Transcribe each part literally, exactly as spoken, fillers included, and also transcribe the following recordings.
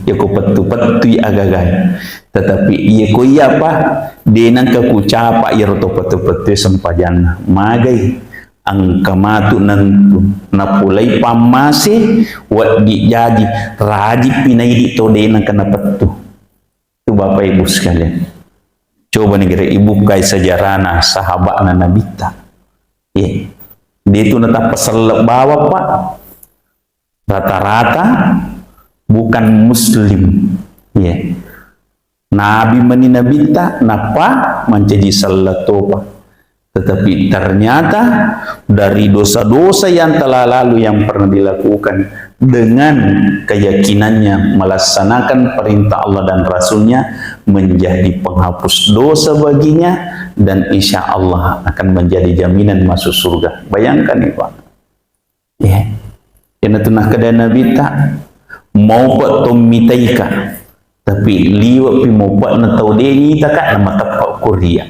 Iya ko pettu-pettui agagae. Tetapi iya ko iya apa, de nengka kucapa iyaro to pettu-pettui sempajanna. Magai engka matu nentu napulai pammase, wedding jaji, rajin pinaidi to de nengka napettu. Itu Bapak Ibu sekalian. Coba nih kira ibu kai sejarahna sahabatna Nabitta. Iya. Dia itu natappa selle bawang, Pak. Rata-rata bukan muslim. Iya. Nabi meni Nabitta, nappa mancaji selle topa. Tetapi ternyata dari dosa-dosa yang telah lalu yang pernah dilakukan, dengan keyakinannya melaksanakan perintah Allah dan Rasul-Nya, menjadi penghapus dosa baginya, dan insya Allah akan menjadi jaminan masuk surga. Bayangkan nih, Pak. Ya. Iyanatu nakkeda Nabitta, maupe to mitaika, tapi liwe'pi maupe'na tau de nitaka, namateppa kuria.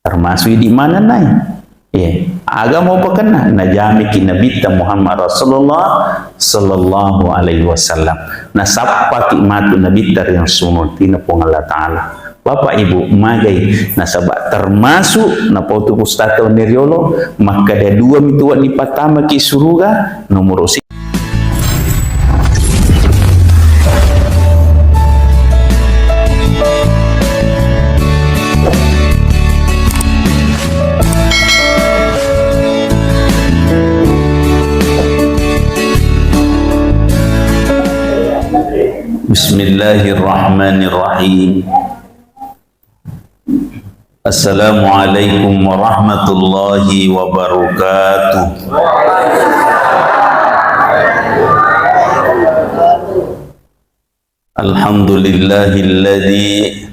Termasuk idi manennai. Ya. Aga maupekenna, najamiki Nabitta Muhammad Rasulullah sallallahu alaihi wasallam. Nasappaki matu Nabitta ri sunnatina Puang Allah Ta'ala. Bapak Ibu, magai nasaba termasuk napautu pustaka wenni riolo, makkeda dua mitu wedding pattamaki suruga, nomoro si- Bismillahirrahmanirrahim. Assalamualaikum warahmatullahi wabarakatuh. Alhamdulillahilladzi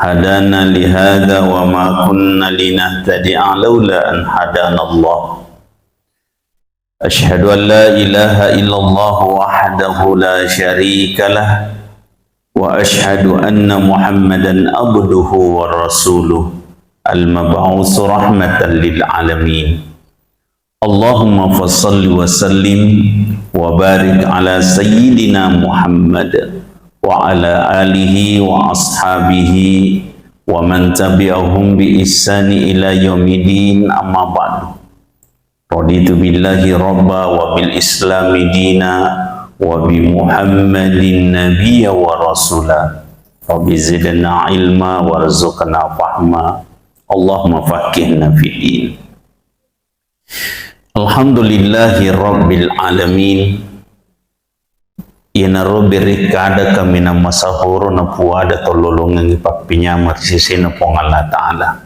hadana lihada wa ma kunna linahtadi'a laula an hadanallah. Asyhadu an la ilaha illallah wahdahu la syarika lah, wa asyhadu anna Muhammadan abduhu wa rasuluh, al-mab'usu rahmatan lil alamin. Allahumma fasalli wa sallim wa barik ala sayyidina Muhammad wa ala alihi wa ashabihi wa man tabi'ahum bi ihsani ila yaumiddin, amma ba'du. Raditu billahi rabba wa bil islami dina wa bi Muhammadin nabiyya wa rasula. Rabbi zidna ilma warzuqna fahma. Allahumma faqihna fid din. Alhamdulillahi rabbil alamin. Iyanaro bere kada kaminang masahoro napuada tololongengngi pappenyameng ri sesena Puang Allah Ta'ala.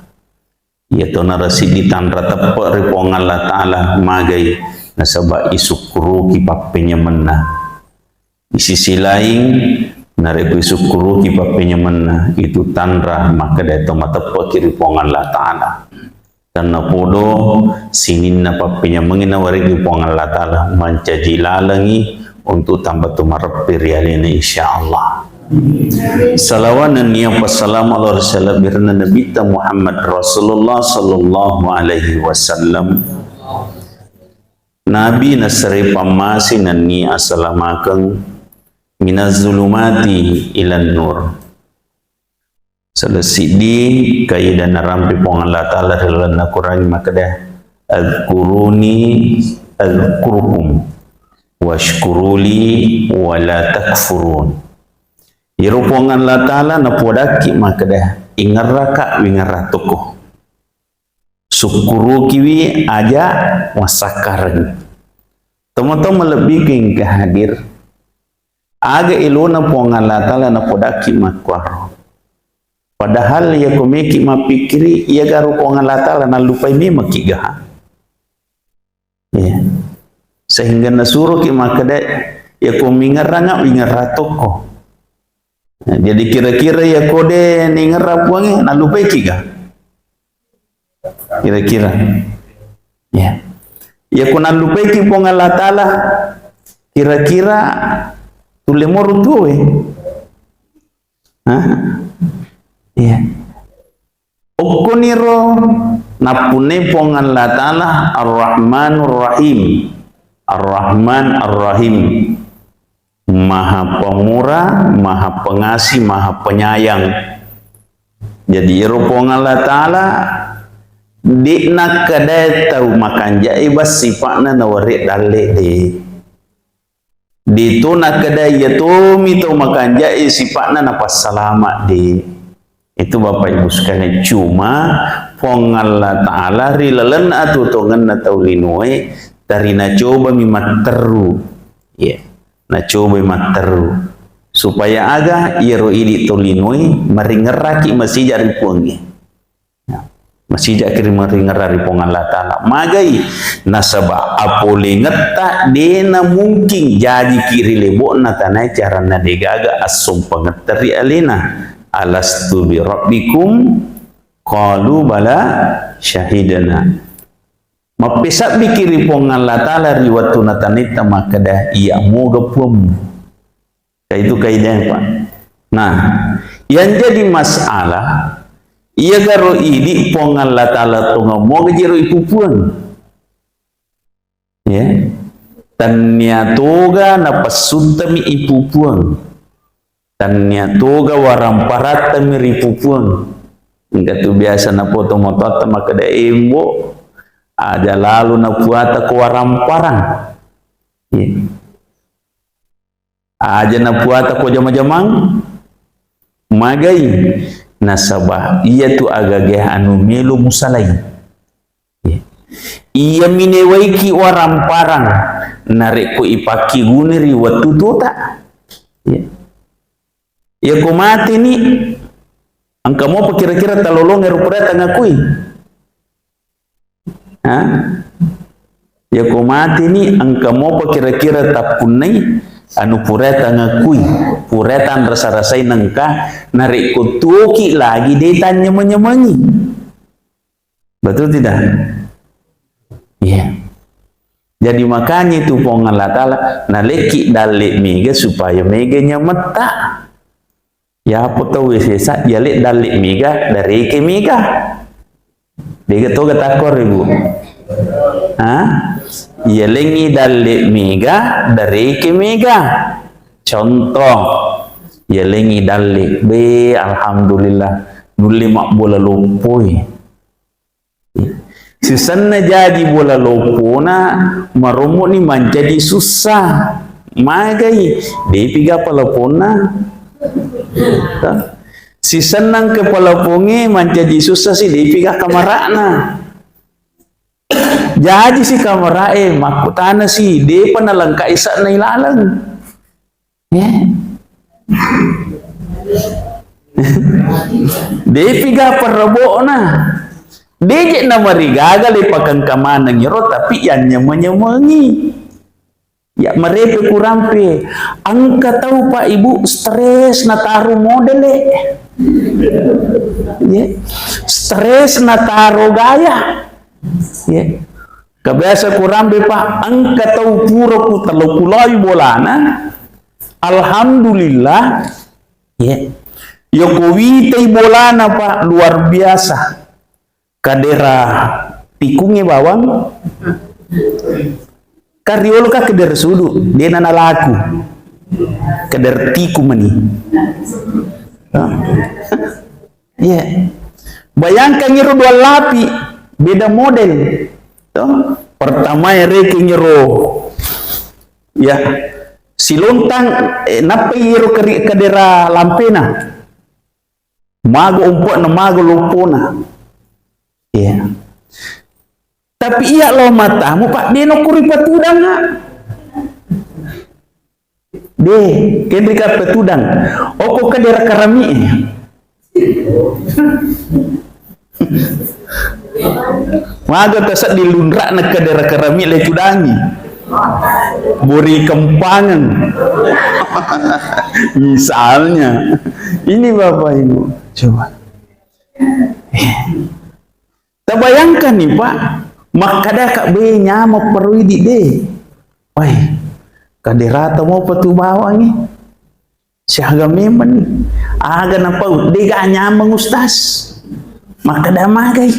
Iya tona residdi tanra teppe ri Puang Allah Ta'ala, magai nasaba isukkuruki pappenyamenna. Di sisi laing, narekko isukkuruki pappenyamenna, itu tanra makkeda to mateppeki ri Puang Allah Ta'ala. Tennapodo sininna pappenyamengnge nawareggi Puang Allah Ta'ala mancaji lalengngi untuk tambah tumareppi ri alena, insya Allah. Salawat nennia passalama lao ri salebbirenna Nabitta Muhammad Rasulullah sallallahu alaihi wasallam. Nabi nasere pammase nennia asalamakeng minaz zulumati ilan nur. Saleng siddi kaida narampe Puang Allah Ta'ala ri lalenna Quran makkeda, "Adzkuruni adzkurkum, washkuruli wala takfurun." Iyaro Puang Allah Ta'ala napuadakki makkeda, "Ingerraka, wingerra tokko. Sukkurukiwi aja wassakkareng." Tomatoa malebbiku engka hadir. Aga elona Puang Allah Ta'ala napodakki makkuaro. Padahal iya ko meki mappikkiri, iya garo Puang Allah Ta'ala nallupai memekki gaha. Iya. Sehingga nasuroki makkeda, iya ko mingerranga, wingerra tokko. Nah, jadi kira-kira iya ko de ningerra Puangnge, nallupaiki ga? Kira-kira. Ya. Iya ko nallupaiki Puang Allah Ta'ala, kira-kira tulle moro tuwe. Hah? Iya. Okkoniro nappunnai Puang Allah Ta'ala Ar-Rahmanur Rahim. Ar-Rahman Ar-Rahim. Maha Pemurah, Maha Pengasih, Maha Penyayang. Jadi, ero Puang Allah Ta'ala, de' nakkeda tau makanja'e bas sipa'na nawarre dalle, de'. De' to nakkeda iya tomi tau makanja'e sipa'na napassalama, de'. Itu Bapak Ibu sekalian, cuma Puang Allah Ta'ala ri lalenna atuo-tuongenna tau linoe, tari nacobami matteru. Iya. Nacobai matteru. Supaya aga iyaro idi tau linoe maringerraki masija ri Puangnge. Ya. Masijaki ri maringerra ri Puang Allah Ta'ala. Magai? Nasaba apolengetta de' namungking jajiki ri lebo'na tanae caranna de'gaga assompangetta ri alena. "Alastu bi rabbikum?" Qalu bala syahidna. Mappesabbiki ri Puang Allah Ta'ala ri wettu natanaitta makkeda, "Iya moga Puammu." Ka itu kaidah, Pak. Nah, yang jadi masalah, iya garo idi Puang Allah Ta'ala tongeng moga jero ipupuang. Ya. Tannia toga napassuttami ipupuang. Tannia toga waramparattami ripupuang. Engka tu biasa napoto mototta makkeda, "Embo, aja lalu napuata ko waramparang." Iya. Aja napuata ko jama-jamang. Magai? Nasaba iya tu agaga anu melo musalai. Iya minewaiki waramparang narekko ipakkiguni ri wettu tuota. Iya. Iya ko mate ni, engka mopa kira-kira talolonge ro pura tangakui? Ha? Iya ko mate ni, engka mopa kira-kira tappunnai anu pura tangakui, pura tanrasa-rasai nengka narekko tuoki lagi de tanyameng-nyamengi. Betul tidak? Iya. Jadi makanya itu Puang Allah Ta'ala nalekki dalle mega supaya mega nyametta. Ya apa tau sesa yale dalle mega dareke mega. Dega toga takkor ibu. Ha? Yalengi dalle mega dareke mega. Contoh, yalengi dalle be alhamdulillah nulle mabbola loppoi. Sisenna jaji bola loppona, marommo'ni mancaji sussa. Magai, depiga palaponna. Sisenna engka palapongnge mancaji sussa si, depiga kamara'na. Jaji si kamara'e, makkutana si, depa nalengkai sa'na ilaleng. Eh? Depiga parrabo'na. Deje namarigaga le pakengka maneng iro, tapi yanyameng-nyamengi. Ya marepe kurampe. Engka tau, Pak, Ibu, stres nataro modele. Ya. Stres nataro gaya. Ya. Kabiasa kurampe, Pak, engka tau pura ku talo kuloi bolana. Alhamdulillah, ya. Yoko witai bolana, Pak, luar biasa. Kadera tikungnge bawang. Kariolo ka kadera sudu, dena nalaku. Kadera tiku mani. Ah. Iya. Bayangkan iro dua lapi, beda model. Toh? Pertama ya rekeng iro. Ya. Silontang, eh, nappai iro keri-, kadera lampena. Mago ompo'na, mago loppona. Iya. Tapi iya lo matamu, Pak, deno kuri patudang, ha? De, kenrika petudang. Oko kadera karami'e. Maga taseddi lunra'na kadera karami le tudangi. Bori kempangeng. Misalnya, ini Bapak Ibu, coba. Tabayangkan nih, Pak, makkada ka be nyama perui di de. Wai, kaderata mo petu bawangi. Siaga memang ni. Aga napau, dega nyameng Ustaz. Makkada magai.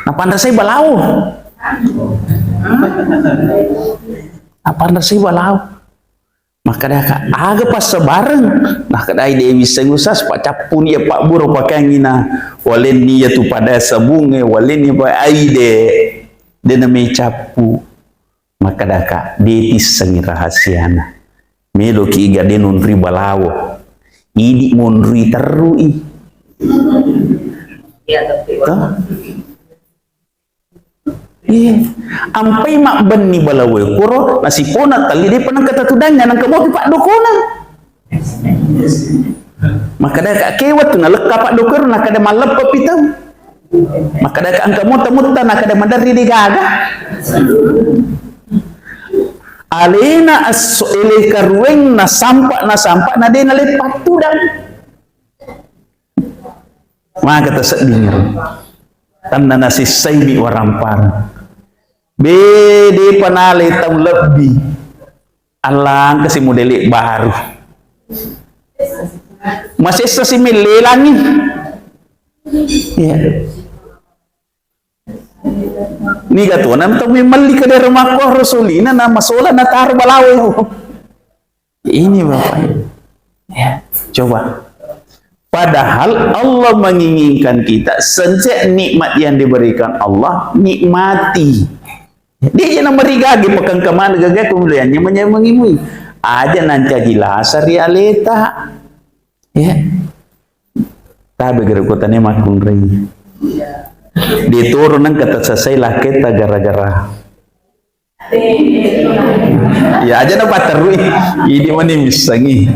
Napanrasai balao. Napanrasai balao. Makkedaka, "Aga passabareng?" Nakkedai, "De' wisseng, Ustaz, pacappuni iya pabburo pakeangngi na walenni iya tu pada sabungnge, walenni pa-, ai de', de' namecappu." Makkedaka, "De' tissengngi rahasiana. Meloki iga de' nonri balawo. Idi' monri terrui." Toh? Iya. Ampai mabbenni balawo koro nasipona telli de' panengka tatudangnya nangka mopi paddokona. Makkedaka, "Kewa tu nalekka paddokoro," nakkeda, "Malleppepi tau." Makkedaka, "Engka mota-mota," nakkeda, "Maderri de' gaga." Alena esso ele karueng nasampa, nasampa na de' naleppa tudang. Maka tasedding ero. Tanna nasessai mi waramparang. Be, de' panale taung lebbi. Allangka si modele baru. Masessa si mellelangi. Iya. Niga tuana tau melli kedera makko Rasulina na masola na taro balawo. Ini Bapak Ibu. Ya, coba. Padahal Allah menginginkan kita setiap nikmat yang diberikan Allah nikmati. Dia jangan merigagi pekan kemana gagai kemudiannya menyamengimui. Aja nancaji lasari aleta. Ya. Tabe gere kotane makkunrai. Ditoro nengka tasasai laketa gara-gara. Ya aja na paterui. Ini mani missangi.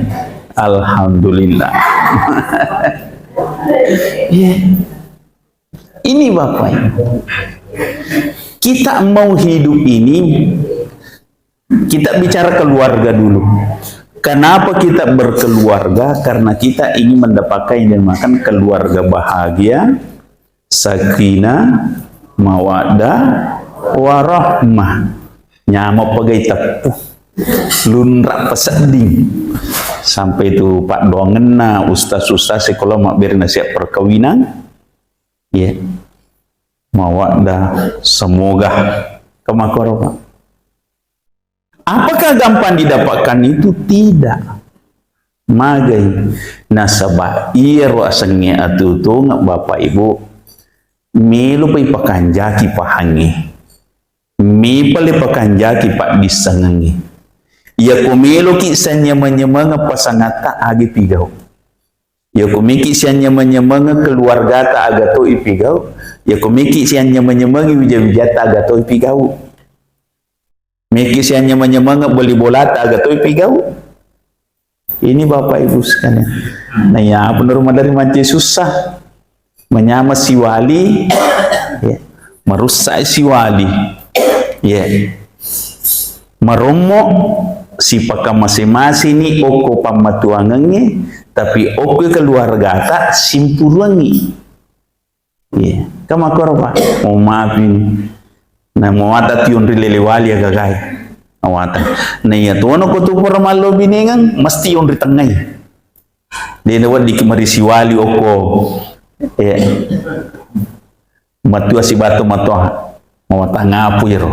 Alhamdulillah. Ya. Ini Bapak Ibu. Kita mau hidup ini, kita bicara keluarga dulu. Kenapa kita berkeluarga? Karena kita ingin mendapatkan yang dinamakan keluarga bahagia, sakinah, mawaddah, warahmah. Nyama pegai teppu. Lunra pesedding. Sampai tu paddoangenna ustaz-ustaz sekolah mabbere nasihat perkawinan. Ya. Mawaddah, semoga. Kemakoro, Pak. Apakah gampang didapatkan itu? Tidak. Magai. Nasaba iyaro asengnge atuo-tuongeng Bapak Ibu, melo pa ipakanjaki pahangnge. Mepale pakanjaki paddissengengnge. Iyako meloki sanyameng-nyamengeng pasangatta agi pigau. Yako meki sianyameng-nyamengeng keluargata aga to ipigau, yako meki sianyameng-nyamengeng wija-wijatta aga to ipigau. Meki sianyameng-nyamengeng bali bolata aga to ipigau. Ini Bapak Ibu sekalian. Nah, ya, apa nurut madari manci susah. Manyama siwali, ya, marussa siwali. Ya. Marommo sipaka mase-maseni okko pammatuangengnge, tapi okko keluargata simpuruangngi. Iya, ka makkoro, Pak. Mau maafin. Na mawata tiun ri lele wali agagai. Awata. Na iya tono ko tu pura mallo binengang, mesti yonri tengngai. Dena weddiki marisi wali okko. Iya. Matua sibato matoa. Mawatang apu iro.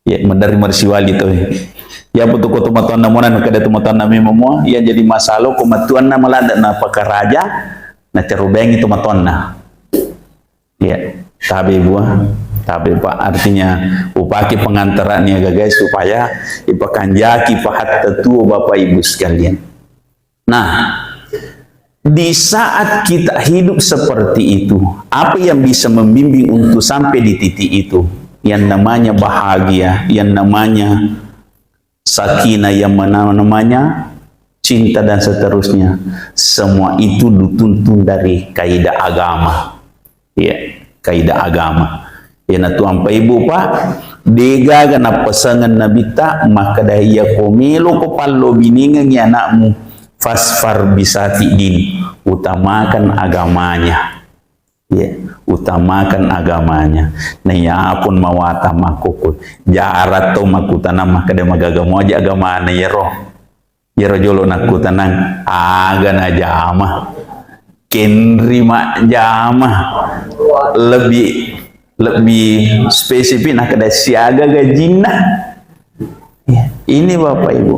Ya, maderri marisi wali to. Ya, apa tu ko tomatoanna mona, kada tomatoanna memang mua, ya jadi masalah ko matuanna maladde na pakaraja, na carubengi tomatoanna. Ya, tabe bua, tabe Pak. Artinya, upake pengantaran ni agagai supaya ipakanjaki pahatta tuo Bapak Ibu sekalian. Nah, di saat kita hidup seperti itu, apa yang bisa membimbing untuk sampai di titik itu? Yang namanya bahagia, yang namanya sakinah, yang mana-, namanya cinta dan seterusnya. Semua itu dituntun dari kaidah agama. Iya, kaidah agama. Iyanatu ampa ibu, Pak, degaga nappasengeng Nabitta makkeda, iyako meloko pallo binengengngi anakmu, fasfar bisati din, utamakan agamanya. Iya, utamakan agamanya. Nah, iyapun mawata makkukku, jaratto makkutana makkeda magaga moja agamana iyaro. Iyaro jolo nakkutanang, aga najama? Kenri majjama. Lebih, lebih spesifik nakkeda siaga gajinna. Ya, ini Bapak Ibu.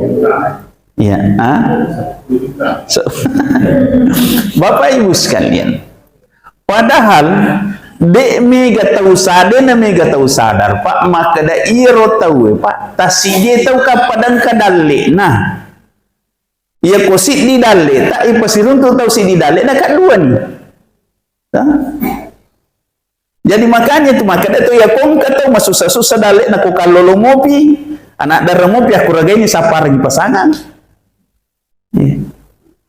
Iya, ah? So, Bapak Ibu sekalian, padahal de' mega tau sa-, de' na mega tau sadar, Pak, makkeda iyaro tauwe, Pak, tassiddi tau kappadangka dalle'na. Iya ko siddi dalle'ta, ipasiruntu tau siddi dalle'na, kadduani. Tah? Jadi makanya tu makkeda tu, iya ko engka tau masussa-sussa dalle'na, ko kallolo mopi, anak dara mopi, akkuragaini sapparengngi pasangan. Iya.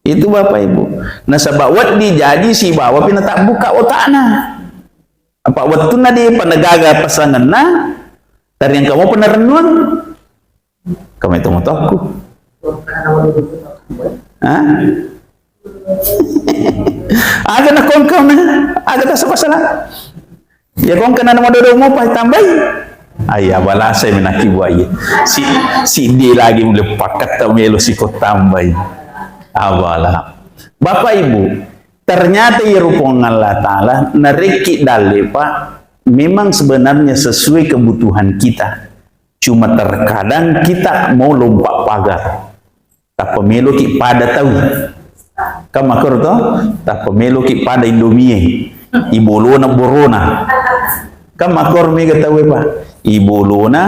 Itu Bapak Ibu. Nasaba wedding jaji sibawa pi natabbuka otakna. Apa wettunna de' pa nagaga pasanganna, tariangka mopa narennuang. Kami tu motoku. Hah? Aga nakongkau na, aga tasaba salah. Ya kongka na madodo mopa tambai. Ayya, balasai menaki buai. Si, siddi lagi mule pakkatta melo siko tambai. Abala. Bapak Ibu, ternyata iyaro Puang Allah Ta'ala narekki dalle, Pak, memang sebenarnya sesuai kebutuhan kita. Cuma terkadang kita mau lompat pagar. Tappa meloki pada tau. Kan makkoro to? Tappa meloki pada Indomie. Ibolona borona. Kan makkoro mega tauwe, Pak. Ibolona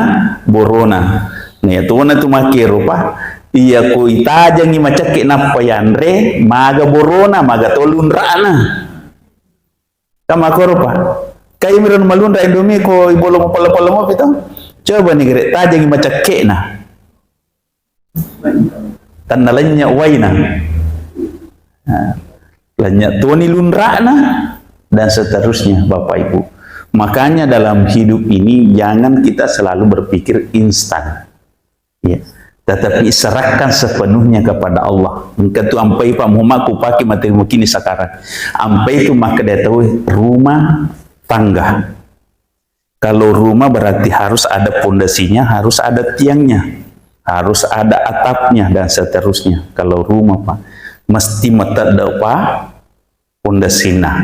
borona. Nah, iyatona tu makkero, Pak. Iya ko itajangi macekke nappa yanre, maga borona, maga to lunra'na. Kan makkoro, Pak. Kaimiro malunra Indomie ko ibolo mapella-pella mopi to. Coba ni gere, tajangi macekke'na. Tanna lennye waina. Nah, lennye toni lunra'na dan seterusnya, Bapak Ibu. Makanya dalam hidup ini jangan kita selalu berpikir instan. Ya. Tetapi serahkan sepenuhnya kepada Allah. Engka tu ampai, Pak, muhamma ku pake materi mukini sekarang. Ampai tu makkeda tau rumah tangga. Kalau rumah berarti harus ada pondasinya, harus ada tiangnya, harus ada atapnya, dan seterusnya. Kalau rumah, Pak, mesti matedde, Pak, pondasina,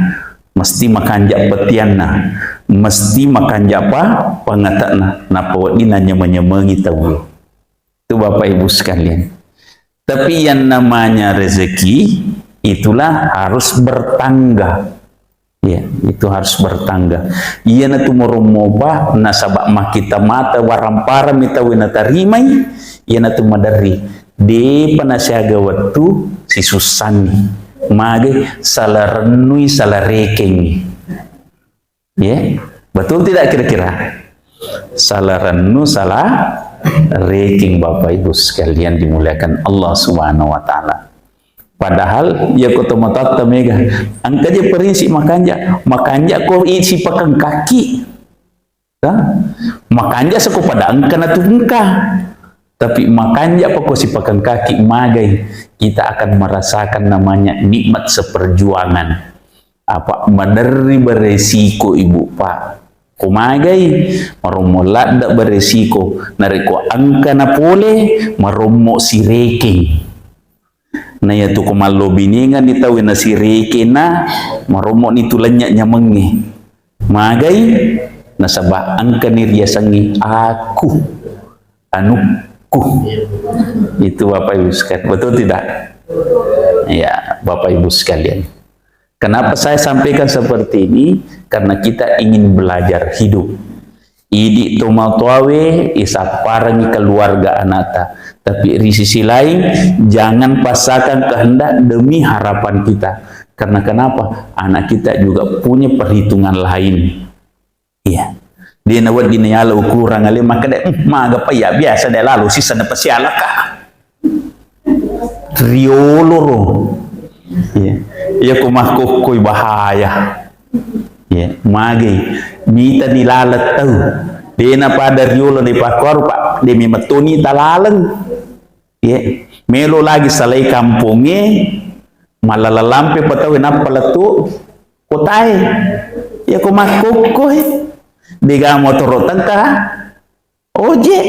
mesti makanja petianna, mesti makanja, Pak, pangate'na, nappa wedding nanyameng-nyamengi tau. Itu Bapak Ibu sekalian. Tapi yang namanya rezeki itulah harus bertangga. Ya, itu harus bertangga. Iyanatu marommopa nasaba makkita mata waramparami tauwe natarimai, iyanatu maderri. Depa nasiaga wettu sisussanni. Mage sala rennui, sala rekengi. Ya, betul tidak kira-kira? Sala rennu, sala reking, Bapak Ibu sekalian dimuliakan Allah Subhanahu wa Ta'ala. Padahal, ya ko tomatoatta mega, engka je prinsip makanja, makanja ko isi pakengkaki. Ta? Makanja sako pada engka natu engka. Tapi makanja pa ko sipakengkaki magai, kita akan merasakan namanya nikmat seperjuangan. Apa maderri beresiko, Ibu, Pak. Ko magai, marommo ladde beresiko. Narekko engka na pole, marommo sirekeng. Na iyatu ko mallobinenganni tauwe na sirekeng na, marommo ni tu lennye nyamengnge. Magai, nasaba engkani riasengnge aku. Anukku. Itu Bapak Ibu sekalian. Betul tidak? Ya, Bapak Ibu sekalian. Kenapa saya sampaikan seperti ini? Karena kita ingin belajar hidup. Idi tomatoawe, isapparengi keluarga anakta. Tapi di sisi lain, jangan paksakan kehendak demi harapan kita. Karena kenapa? Anak kita juga punya perhitungan lain. Iya. De nawedding nayala ukurang ale makkeda, "Eh, maga pa iya biasa de lalo sisa na pasialaka." Riolo ro. Iya. Iya ko makkokkoi bahaya. Iya, magai. Mita ni laleng tau. De na pada riolo ni pakkuaro, Pak. De memang toni talaleng. Iya. Melo lagi salai kampongnge, malala lampe pa tau nappa lettu kotae. Iya ko makkokko e. Dega motoro tengka. Oje.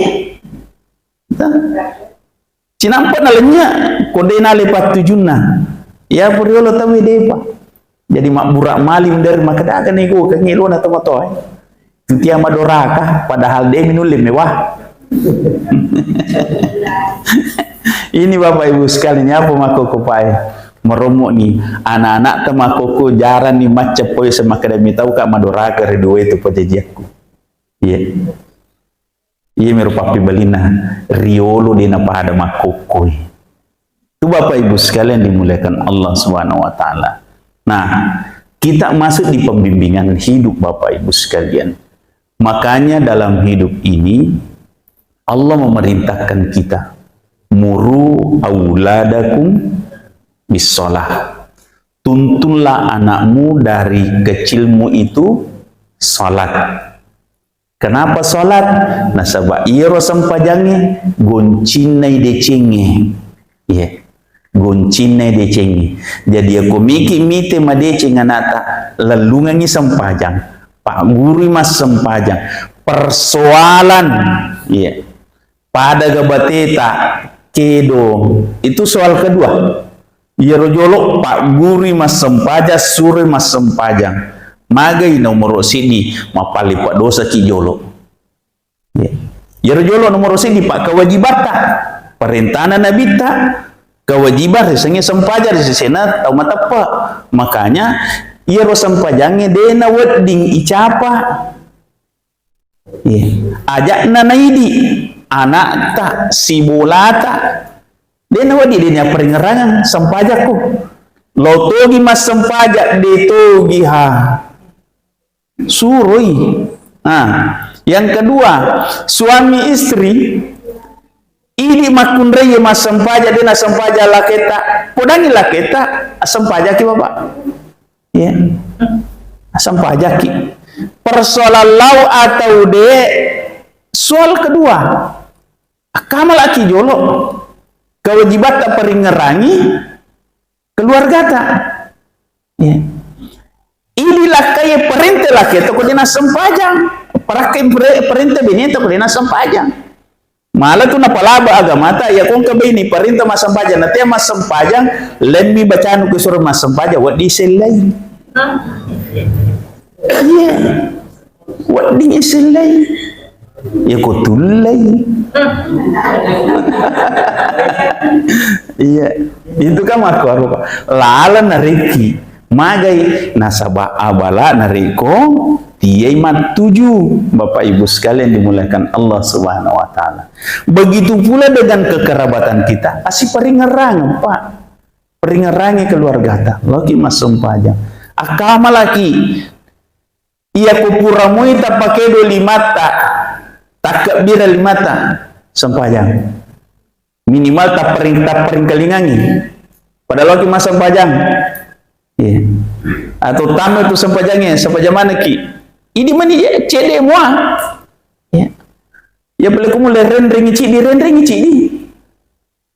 Cinampa na lennye, ko de nale pattujunna. Iya puriolo tau depa. Jadi mabbura mali dari makkeda aga nego kengi lona tomatoa. Tutia madoraka, padahal de minulle mewah. Ini Bapak Ibu sekalian, apa makkokko pae? Meromok ni, anak-anak ta makkokko jarang ni macca poe semakkeda mitau ka madoraka ri dua itu pajajiakku. Iya. Iya mero pappibalinna riolo de napada makkokkoi. Itu Bapak Ibu sekalian dimuliakan Allah Subhanahu wa Ta'ala. Nah, kita masuk di pembimbingan hidup Bapak Ibu sekalian. Makanya dalam hidup ini Allah memerintahkan kita, "Muru auladakum bis shalah." Tuntunlah anakmu dari kecilmu itu salat. Kenapa salat? Nasaba iyaro sempajangnge goncinnai decengnge. Iya. Goncinnai decengnge. Jadi, yakko miki mite madeceng anakta, lellungengngi sempajang, paggurui massempajang. Persoalan, iya, pada ga bateta kedo, itu soal kedua. Iyaro jolo paggurui massempajang, suroi massempajang. Magai nomoro siddi, mappalle padosaki jolo. Iya. Iyaro jolo nomoro siddi, Pak, kewajibatta. Parentana Nabitta, kewajiban risengnge sempajang ri sesena tau mateppe. Makanya, iyaro sempajangnge de nawedding icapa. Iya. Aja'na naidi, anakta, sibolata, de nawedding, de napparingerrangeng sempajakku. Lo togi massempajang, de togi ha. Suroi. Nah, yang kedua, suami istri, idi makkunrai massempajang, de nassempajang laketta, podangi laketta, assempajaki, Bapak. Ya. Assempajaki. Persoalan lau atau de, soal kedua, akkamalaki jolo, kewajibatta paringerangi keluargata. Ya. Idi lakkaie parente laketta ko de nassempajang. Parakkai pare-, parente beneta ko de nassempajang. Mala tu napalaba agamata, ya ko engka baine parenta massempajang, natea massempajang, lemmi bacanu ke suro massempajang, wedding sellai. Iya. Wedding sellai. Ya ko tullai. Iya. Itu kan makkuaro, Pak. Laleng narekki. Magai nasaba abala narekko tiai mattuju, Bapak Ibu sekalian dimuliakan Allah Subhanahu wa Ta'ala. Begitu pula dengan kekerabatan kita, asiparingerrangeng, Pak. Paringerrangi keluargata, loki massempajang. Akkamalaki, iya ko pura moi tappakedo limatta, takkebbira limatta, sempajang. Minimal tapparing-, tapparingkalingangi. Pada loki massempajang. Iya. Atau tamu tu sempajangnge, sempajang manekki. Idi mani je, cede mua. Iya. Ya pale ko mulle renrengi cidi, renrengi cidi.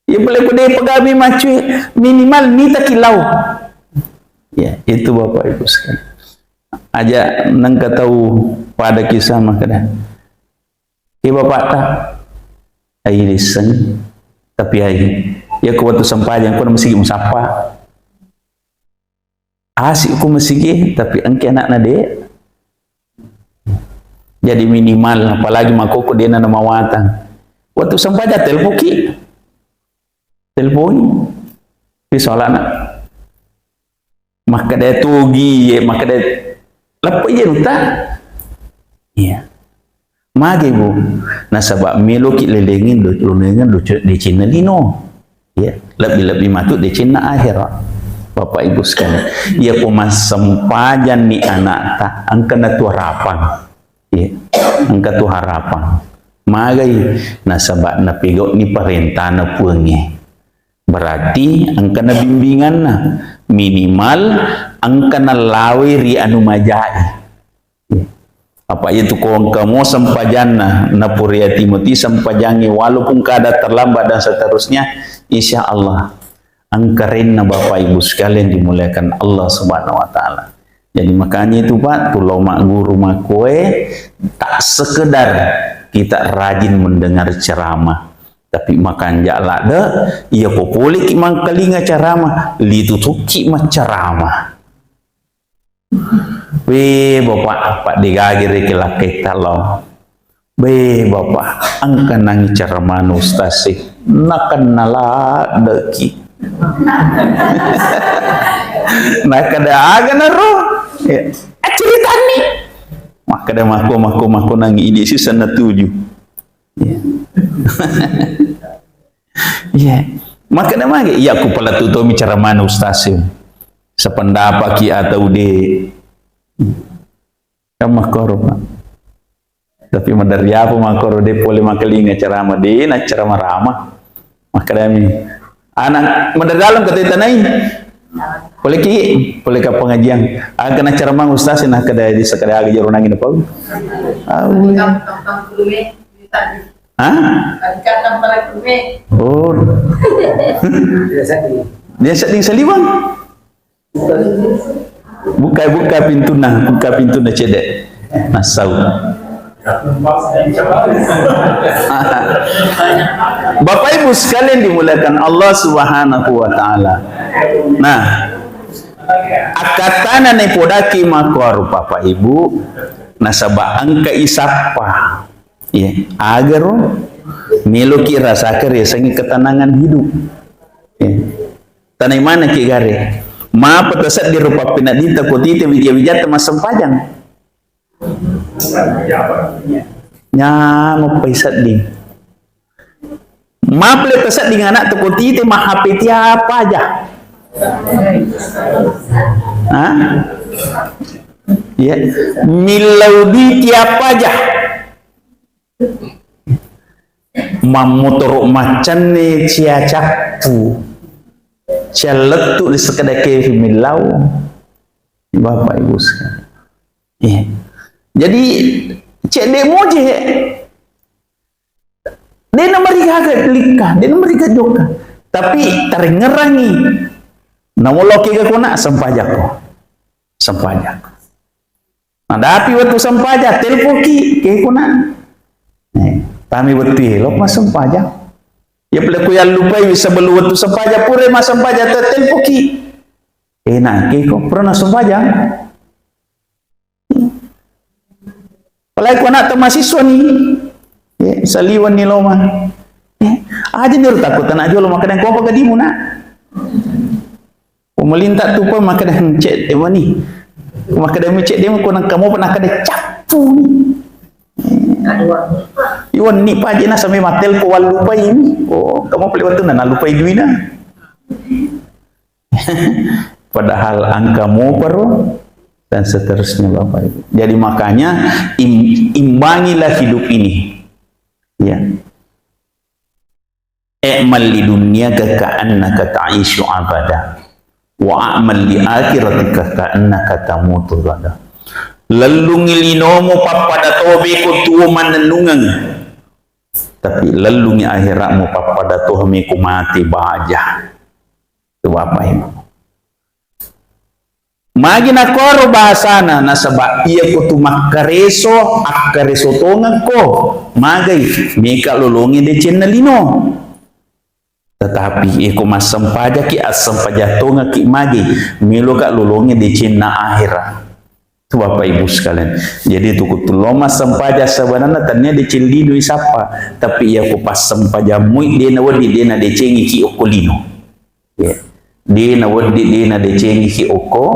Ya pale ko de pagawe maccue, minimal mitaki lao. Ya, itu Bapak Ibu sekalian. Aja nengka tau pada kisah makkeda. Ke bapakta, ai lisseng, tapi ai, ya ko wettu sempajang ko masigi musappa. Asik ko masigi, tapi engke anakna de. Jadi minimal, apalagi makkokko dena namawatang. Wettu sempajang telpoki. Telponi. Pi soalana. Makkeda togi, ye, makkeda leppa je nuta. Iya. Mage, Bu? Nasaba meloki lelengi do-, lelengi do-, decenna lino. Ya, lebbi-lebbi matu decenna akhirat. Bapak Ibu sekalian, iya ko massempajang ni anakta, engka natu harapang. Iya, engka tu harapang. Magai, nasaba napegau ni parentana Puangnge. Berarti engka na bimbinganna, minimal engka na lawai ri anu majai. Apa itu ko engka mo sempajanna, napuriati moti sempajangnge walaupun kada terlambat dan seterusnya, insya Allah engka renna Bapak Ibu sekalian dimuliakan Allah Subhanahu wa Ta'ala. Jadi makanya itu Pak, tu lo magguru makkoe, tak sekedar kita rajin mendengar ceramah, tapi makanja ladde, iya ko poleki mangkalinga ceramah, litu tukki macceramah. We, Bapak, Pak, degage reke lakketta lao. We, Bapak, engka nangi ceramahna Ustaz e. Nakenna laddeki. Nakkeda, "Aga naro?" Ya, acceritani. Makkeda, "Mako, mako, mako nangi idi siseng natuju." Ya. Ya. Makkeda magi, "Iya, ku pala tu tomi cara mana ustaz e. Sependapatki atau de." Kan makkoro, Pak. Tapi maderri apa makkoro, de pole makalinga ceramah, de na ceramah ramah. Makkedami, "Anak maderri dalam kata tanai. Pole ki, pole ka pengajian. Aga na ceramah ustaz, na kada di sekada aga jero nangi na pau." Au. Hah? Oh. Dia sedih saliwang. Buka, buka pintunna, buka pintunna cedde. Nasau. Bapak Ibu sekalian dimuliakan Allah Subhanahu wa Ta'ala. Nah, akkattana naipodaki makkuaro Bapak Ibu, nasaba engka isappa. Iya, agaro meloki rasakeng riasengnge ketenangan hidup. Iya. Tanai manekki gare. Mapa tasedding rupa pinadita ko tite wija-wijatta massempajang. Nyameppai sedding. Mapa le tasedding anakta ko tite ma H P tiap aja. Hah? Ya, millau dui tiap aja. Mammotoro maccanne cia cappu, cia lettu di sekedake millau. Bapak Ibu sekalian. Iya. Jadi, cedde moje. De namarigaga likka, de namarigaga jokka. Tapi tarengngerangi. Namoloki ga kona, sempajakko. Sempajakko. Nadapi wettu sempaja, telpoki, ke kona. Eh, tami wettu elo massempajang. Ya pale ku yallupai sebelum wettu sempaja, pura massempajang, te-, telpoki. Eh, na, ke ko, pura nassempajang. Palai ku anakta mahasiswa ni, eh, saliweng ni loma. Eh, aja ni ro takut anak jolo, makkeda ko apa gadimu, Nak? Pemerintah tu pun makkeda cedde mani. Makkeda mi cedde ko nang kamu pernah kada cappu ni. Iwan ni paje na sampai matel ko wallupai ni. Oh, kamu pale wettu na lupai duina. Padahal engka moparo dan seterusnya, Bapak Ibu. Jadi makanya im-, imbangilah hidup ini. Ya. I'mal li dunyaka ka'annaka ta'isyu abada, wa a'mal li akhiratika ka'annaka tamutu ghada. Lellungi linomu pappada tobe ko tuo mannennungeng, tapi lellungi akhiratmu pappada toha meko mate baja. Tu Bapak Ibu. Magi nakkoro bahasana, nasaba iya ko tu makkareso, akkareso tongekko, magai, meka lolongi decenna lino. Tetapi iya ko massempajaki, assempajang tongekki magi, meloka lolongi decenna akhirat. Tu Bapak Ibu sekalian. Jadi tu kutullo massempajang sebenarna tania deceng lino isappa, tapi iya ko passempajang mui dena wedding dena decengiki okko lino. Ya. Dena wedding, dena decengiki okko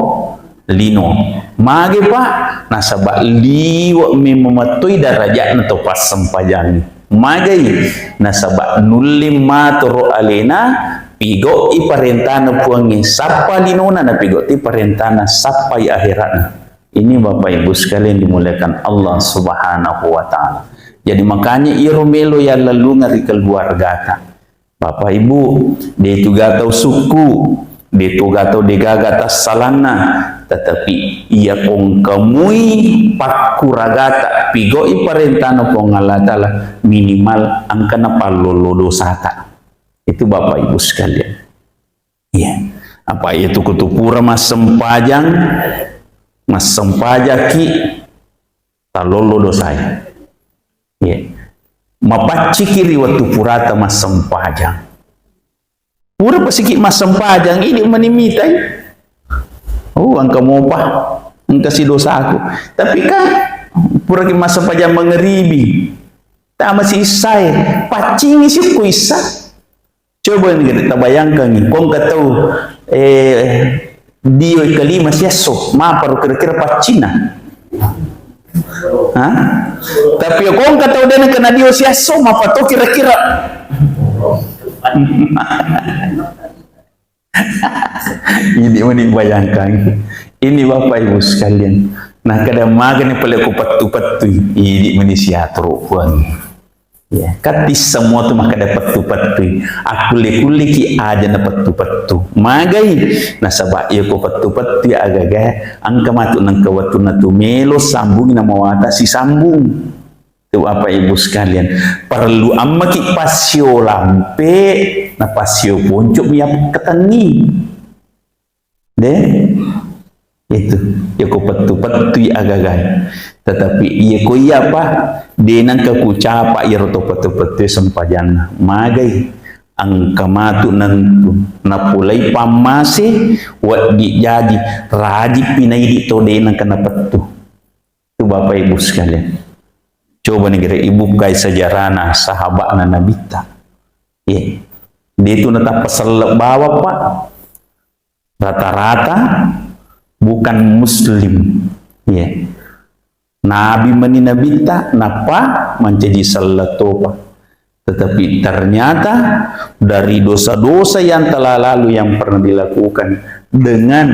lino. Mage, Pak? Nasaba liwe memeng mattoi darajatna to passempajangi. Magai? Nasaba nulling matoro alena, pigau'i parentana Puangnge, sappa linona, napigau'i parentana, sappai akhiratna. Ini Bapak Ibu sekalian dimuliakan Allah Subhanahu wa Ta'ala. Jadi makanya iro melo yallallunga ri keluargata. Bapak Ibu, de tu gatau sukku, de tu gatau degaga tassalanna, tetapi iya ko engka mui pakkuragata, pigau'i parentana Puang Allah Ta'ala, minimal engka napallollo dosata. Itu Bapak Ibu sekalian. Iya. Apa itu kutu pura massempajang, massempajaki, tallollo dosae. Iya. Mapacciki ri wettu purata massempajang. Pura pasiki massempajang, idi mani mitai. Oh, engka mopa, engka si dosaku. Tapi kan puraki massempajang mangeribi. Tama si issae, paccingi si ku issa. Coba ni kita bayangkan ni, kong katau, eh, dio kalima siesso, maparo kira-kira paccinna. Ha? Tapi kong katau dena kena dio siesso, mapato kira-kira. Ini meni bayangkan. Ini Bapak Ibu sekalian. Nah, kadang magani pale ko pettu-pettui. Ini meni siatoro puang. Ya, kan tisseng muatu makkeda pettu-pettui. Akkulle-kulleki aja na pettu-pettu. Magai, nasaba iya ko pettu-pettui agaga, engka matu nengka wettunna tu melo sambung na mawata sisambung. Tu Bapak Ibu sekalian, perlu ammaki passio lampe, na passio ponco mi yakketenni. De, itu, iya ko pettu-pettui agagai. Tetapi iya ko iya apa? De nengka kucapa iyaro to pettu-pettui sempajanna. Magai, engka matu nentu. Napulai pammase, wedding jaji, raji pinaidi to de nengka napettu. Itu Bapak Ibu sekalian. Coba ni kira ibu kai sejarahna sahabatna Nabitta. Iya. De tu natappa selle bawang, Pak. Rata-rata bukan muslim. Iya. Nabi meni Nabitta, nappa mancaji selleng topa. Tetapi ternyata dari dosa-dosa yang telah lalu yang pernah dilakukan, dengan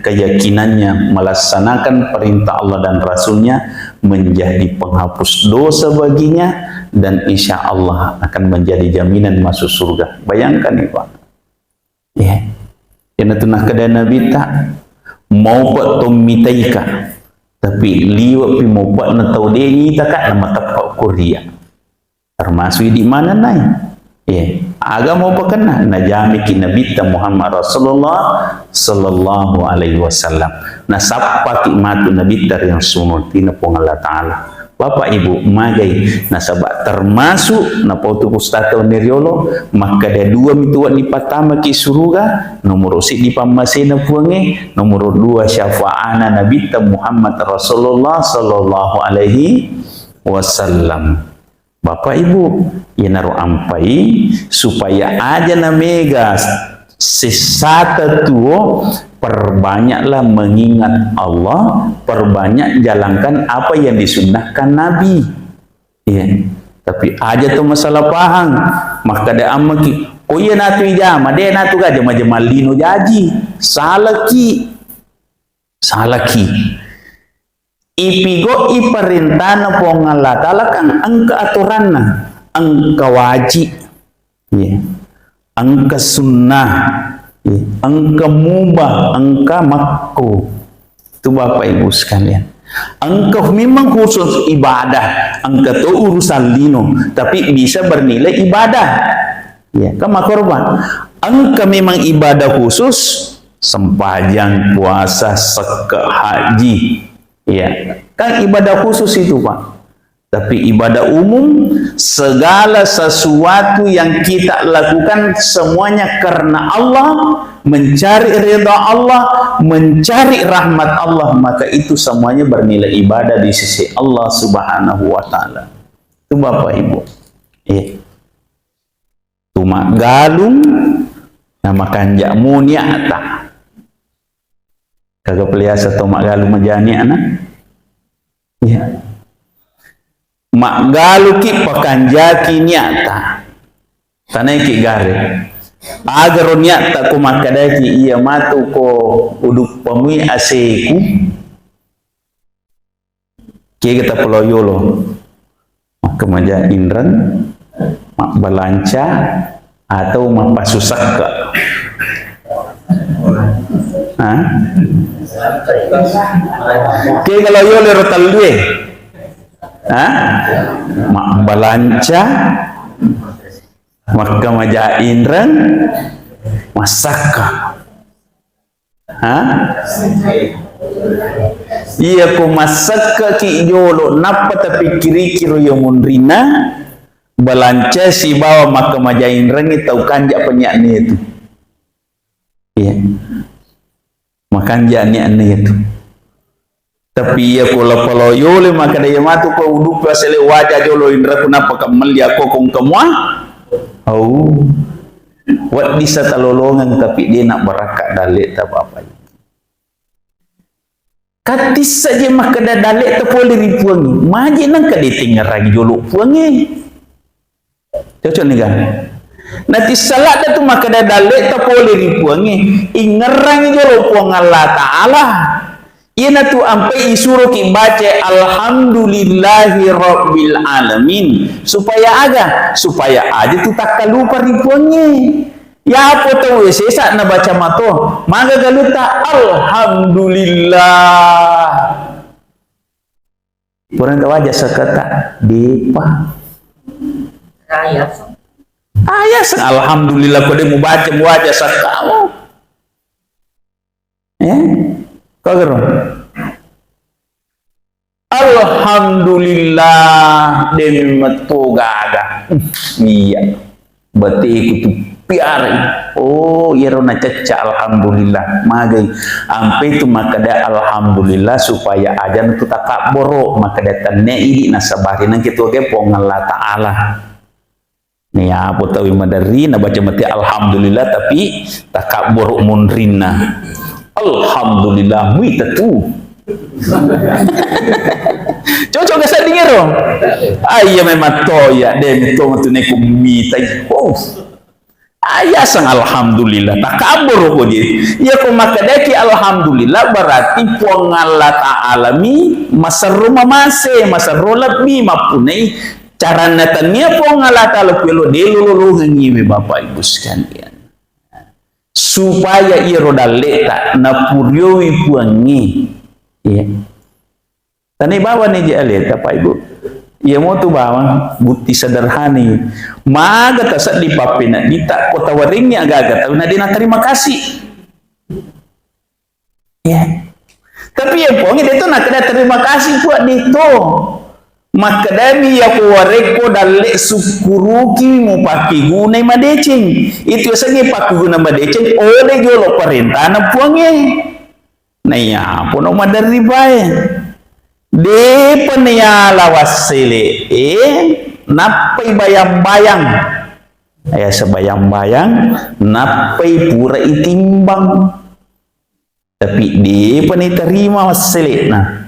keyakinannya melaksanakan perintah Allah dan Rasulnya, menjadi penghapus dosa baginya, dan insya Allah akan menjadi jaminan masuk surga. Bayangkan nih, Pak. Ya. Iyana tu nakkeda Nabitta, maupe to mitaika, tapi liwe'pi maupe'na tau de nitaka, namateppa ko ria. Termasuk idi manennai. Ya. Aga maupekenna, najamiki Nabitta Muhammad Rasulullah sallallahu alaihi wasallam. Nasappaki matu Nabitta ri sunnatina Puang Allah Ta'ala. Bapak Ibu, magai nasaba termasuk napau tu ustaz tau ni riolo, makkeda dua mi tu wedding pattamaki suruga, nomoro siddi pammasena Puangnge, nomoro dua syafaatna Nabitta Muhammad Rasulullah sallallahu alaihi wasallam. Bapak Ibu, iyanaro ampai supaya aja na mega sessata tuo, perbanyaklah mengingat Allah, perbanyak jalankan apa yang disunnahkan Nabi. Iya. Tapi aja tu masalah paham, makkeda ammaki, ko iya natu ijama, de natu ga jama-jama lino jaji, salaki, salaki. Ipigo'i parentana Puang Allah Ta'ala kan engka aturanna, engka wajib, iya, engka sunnah, iya, engka mubah, engka makruh. Itu Bapak Ibu sekalian. Engka memang khusus ibadah, engka to urusan lino, tapi bisa bernilai ibadah. Ya, kan makkorban. Engka memang ibadah khusus, sempajang, puasa, sekke, haji. Ya, kan ibadah khusus itu, Pak. Tapi ibadah umum, segala sesuatu yang kita lakukan semuanya karena Allah, mencari ridha Allah, mencari rahmat Allah, maka itu semuanya bernilai ibadah di sisi Allah Subhanahu wa Ta'ala. Itu Bapak Ibu. Iya. Tu maggalung, na makanja' mu nia'ta. Kaga peliasa tau maggalung maja nia'na? Iya. Maggaluki pakanjaki nia'ta. Tanaiki gare. Agaro nia'ta ko makkadaiki iya matu ko uduppamui aseku. Kega tapolao yolo? Makkamaja inreng, mabbalanca, atau mappasu sekke? Ha? Kega lao yolo ero tellue? Ha? Mabbalanca, makkamaja inreng, massekke. Ha? Iya ko massekkeki jolo, nappa tapikkiriki ro iya munrinna, balanca sibawa makkamaja inrengngi tau kanja' pennia'na itu. Iya. Makanja' nia'na itu. Tapi iya ko lapalo yolo makkeda iya matu ko udupa sele waja jolo inraku nappa kammelli ako kong kamua. Au. Wedding sa talolongeng, tapi de' na barakka dalle'ta, Bapak Ibu. Katissa je makkeda dalle'ta pole ri Puangnge, maje nengka de' tengngerangi jolo Puangnge. Cocok ni, kan? Natissa ladde tu makkeda dalle'ta pole ri Puangnge, ingngerangi jolo Puang Allah Ta'ala. Iyanatu ampai isuroki baca alhamdulillahi rabbil alamin. Supaya aga? Supaya aja tu takkalupa ri Puangnge. Yapo tau sesa nabaca mato, maga galutta? Alhamdulillah. Purana waja sakata, depa. Ayaseng. Ayaseng, alhamdulillah, ko de mubaca, muwaja sakkamu. Eh? Kagero? Alhamdulillah, demi metto gaga. Iya. Bateku tu piarai. Oh, iyaro nacecca, alhamdulillah. Magai. Ampe tu makkeda alhamdulillah supaya aja tu takabboro, makkeda tenne idi nasabari nang kitu ke Puang Allah Ta'ala. Nih apa tawi maderri nabaca mati alhamdulillah tapi takabboro munrinna. Alhamdulillah, muita tu. Cocok gak sadingero? Ah, iya memang to ya, deh, itu matu neko mitai. Oh. Ayaseng alhamdulillah, takabboro ko je. Iya ko makkedaki alhamdulillah, berarti Puang Allah Ta'ala mi maserro mamase, maserro lebbi, mappunai caranna tania Puang Allah Ta'ala kuelo delo lolongengi we Bapak Ibu sekalian. Supaya iyaro dalle'ta napuriowi Puangnge. Iya. Tani bawang ni je aleta, Pak Ibu. Iya motu bawang, bukti sederhana. Maga taseddi pappeneddita, ko tawaringi aga-aga tau na de na terima kasih. Ya. Tapi ya Puang itu na kena terima kasih Puang itu. Makkedami ya ko warekko dalle sukkuruki mupakigunai madeceng. Itu yasengnge pakkuguna madeceng oleh jolo parentana Puangnge. Naiya pono maderri bae. Depa naiala wassele e nappai bayang-bayang. Aya sebayang-bayang nappai pura itimbang. Tapi depa ni terima wassele'na.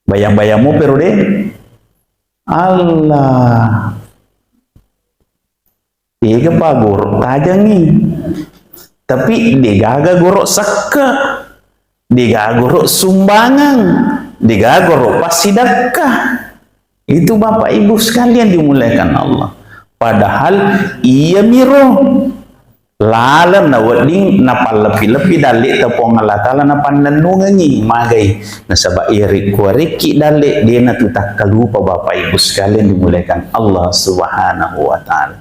Bayang-bayangmu pero de. Allah. Ega pa goro tajangi. Tapi degaga goro sekke. Degaga goro sumbangan. Degaga goro passidekka. Itu Bapak Ibu sekalian dimuliakan Allah. Padahal iya miro laleng na wedding napalleppi-leppi dalle'ta Puang Allah Ta'ala napannennungengi magai. Nasaba iya rikkuarikki dalle dena tu takkalupa Bapak Ibu sekalian dimuliakan Allah Subhanahu wa Ta'ala.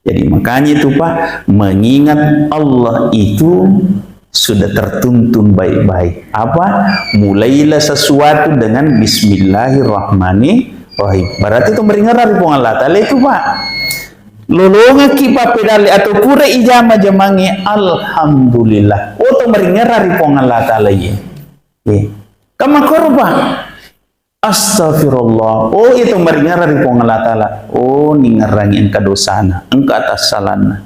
Jadi makanya itu Pak, mengingat Allah itu sudah tertuntun baik-baik. Apa? Mulailah sesuatu dengan Bismillahirrahmanirrahim. Berarti itu meringerang Puang Allah Ta'ala itu Pak. Lolongekki pappedalle atau pura ijama jamangnge, alhamdulillah. Oh, to meringerang Puang Allah Ta'ala iya. Iya. Kamakkoro Pak. Astagfirullah. Oh, itu meringerang Puang Allah Ta'ala. Oh, ningerangi engka dosana, engka tassalanna.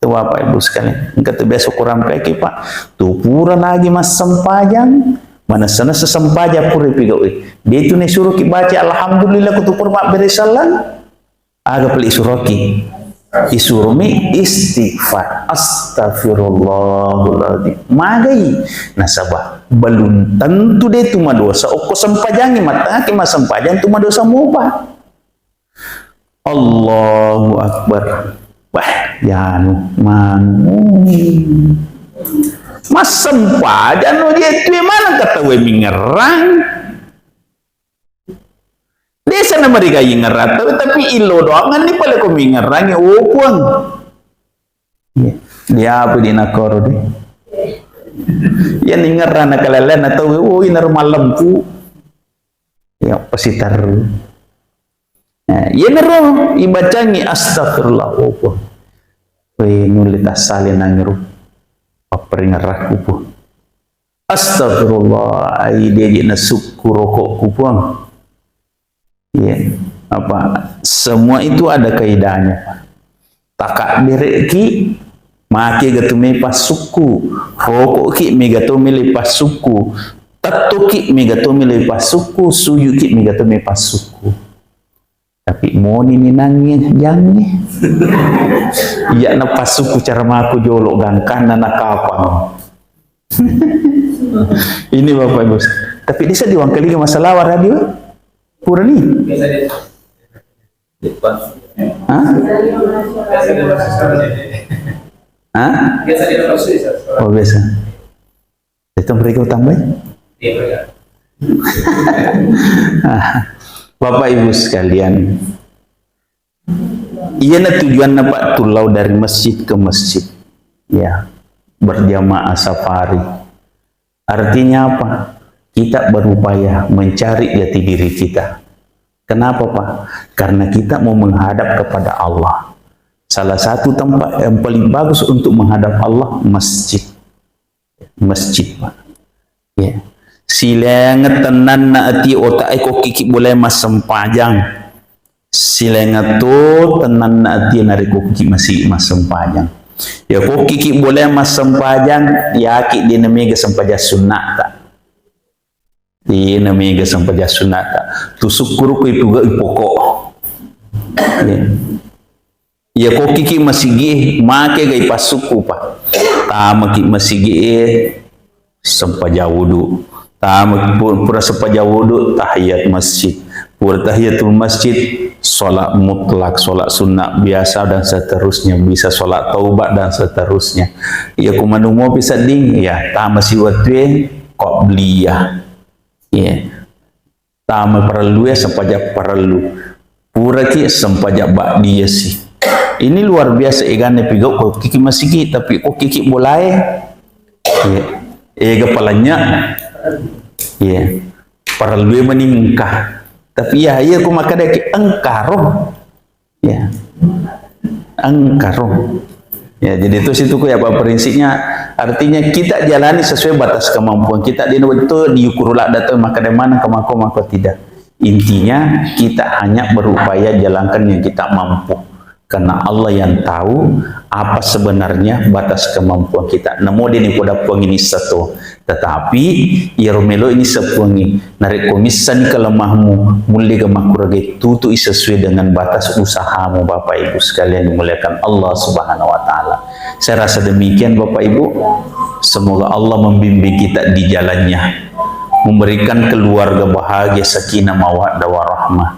Itu Bapak Ibu sekalian. Engka tu biasa kurang peki Pak. Tu pura lagi massempajang, manessa-nessa sempajang pura pigawe. Dia itu ne suruh ki baca alhamdulillah kutu pura mabbere sallang. Aga peli isuroki? Isurumi istighfar. Astagfirullahaladzim. Magai. Nasaba belum tentu de tu madosa. Okko sempajangi, mattangaki massempajang tu madosa mupa. Allahu Akbar. Wah, janu, manu. Massempajang no je tu mana kata we mingerang. Desa na marigayi ngerang tau, tapi illo doangan ni pale ko mingerangi, oh Puang. Iya. Dia apa di nakoro de. Iya ningerang na kalalen na tau, oh inaro mallempu. Ya pasitaru. Nah, iya naro ibacangi astagfirullah, oh Puang. We nulle tassale nangiro. Papparingerrakku Puang. Astagfirullah, ai deje na sukkurokokku Puang. Iya, apa semua itu ada kaidahnya. Takabbereki, Make ga tu me passukku, roko'ki mega to mele passukku, tettoki mega to mele passukku, sujuki mega to me passukku. Tapi moni ni nangnge jangnge. Iya na passukku cara maku jolo gangkanna na kapang. Ini Bapak Ibu. Tapi desa diwangkali masalah radio. Purani. Hah? Hah? Oh, biasa. Itu mereka tambahin. Bapak Ibu sekalian, iyana tujuanna, Pak, tullau dari masjid ke masjid. Ya, berjamaah safari. Artinya apa? Kita berupaya mencari jati diri kita. Kenapa, Pak? Karena kita mau menghadap kepada Allah. Salah satu tempat yang paling bagus untuk menghadap Allah, masjid. Masjid, Pak. Ya. Silaingeng tennanna ati otak e ko kiki boleh massempajang. Silaingeng to tennanna ati narekko kiki masigi massempajang. Ya ko kiki boleh massempajang, yaki de namega sempajang sunnata. Iya, namega sempajang sunnata. Tu sukkuru ko ipuga ipoko. Ya. Iya, ko kiki masigi, make ga ipassukku, Pak. Tamaki masigi e, sempajang wudu. Tamaki pu-, pura sempajang wudu, tahiyat masjid. Pura tahiyatul masjid, sholat mutlak, sholat sunnah biasa dan seterusnya, bisa sholat taubat dan seterusnya. Iya, ko manumopi sedding, ya, tamasi watue qabliyah. Iya. Tama parellu ya, sempajang parellu. Puraki sempajang ba'diyah si. Ini luar biasa eganna pigau ko kiki masigi, tapi ko kiki bolae. Iya. Ega palanya. Iya. Parellu ya meningkah. Tapi ya, iya ko makkadaki engkaro. Ya. Engkaro. Ya, jadi itu situ ku ya, Pak, prinsipnya. Artinya kita jalani sesuai batas kemampuan kita. Di itu diukur ladda to, maka dari mana kemampuan, maka tidak. Intinya kita hanya berupaya jalankan yang kita mampu. Karena Allah yang tahu apa sebenarnya batas kemampuan kita. Namo dini poda Puang ini satu. Tetapi, iyaro melo ini sepuangi. Narekko missani kelemahmu, mulle ga makkuragai tutui sesuai dengan batas usahamu, Bapak Ibu sekalian dimuliakan Allah Subhanahu wa Ta'ala. Saya rasa demikian, Bapak Ibu. Semoga Allah membimbing kita di jalannya, memberikan keluarga bahagia, sakinah, mawaddah, warahmah.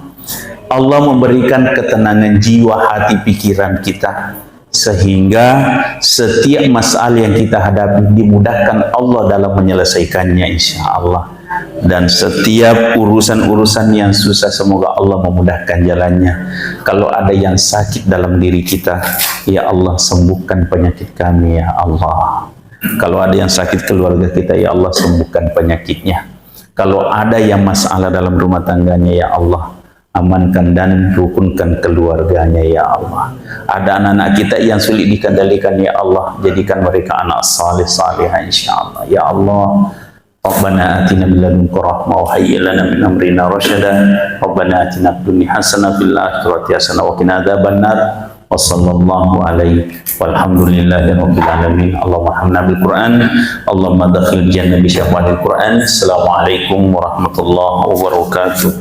Allah memberikan ketenangan jiwa, hati, pikiran kita. Sehingga setiap masalah yang kita hadapi dimudahkan Allah dalam menyelesaikannya, insya Allah. Dan setiap urusan-urusan yang susah, semoga Allah memudahkan jalannya. Kalau ada yang sakit dalam diri kita, ya Allah, sembuhkan penyakit kami, ya Allah. Kalau ada yang sakit keluarga kita, ya Allah, sembuhkan penyakitnya. Kalau ada yang masalah dalam rumah tangganya, ya Allah, amankan dan rukunkan keluarganya, ya Allah. Ada anak-anak kita yang sulit dikendalikan, ya Allah, jadikan mereka anak saleh salehah, insya Allah, ya Allah. Rabbana atina min ladunka rahmah wa hayyi lana min amrina rasyada. Rabbana atina fid dunya hasanah, fil akhirati hasanah, wa qina adzabannar. Wa sallallahu alaihi walhamdulillahi rabbil alamin. Allahumma arhamna bil Qur'an. Allahumma dakhil jannah bi syafaatil Qur'an. Assalamualaikum warahmatullahi wabarakatuh.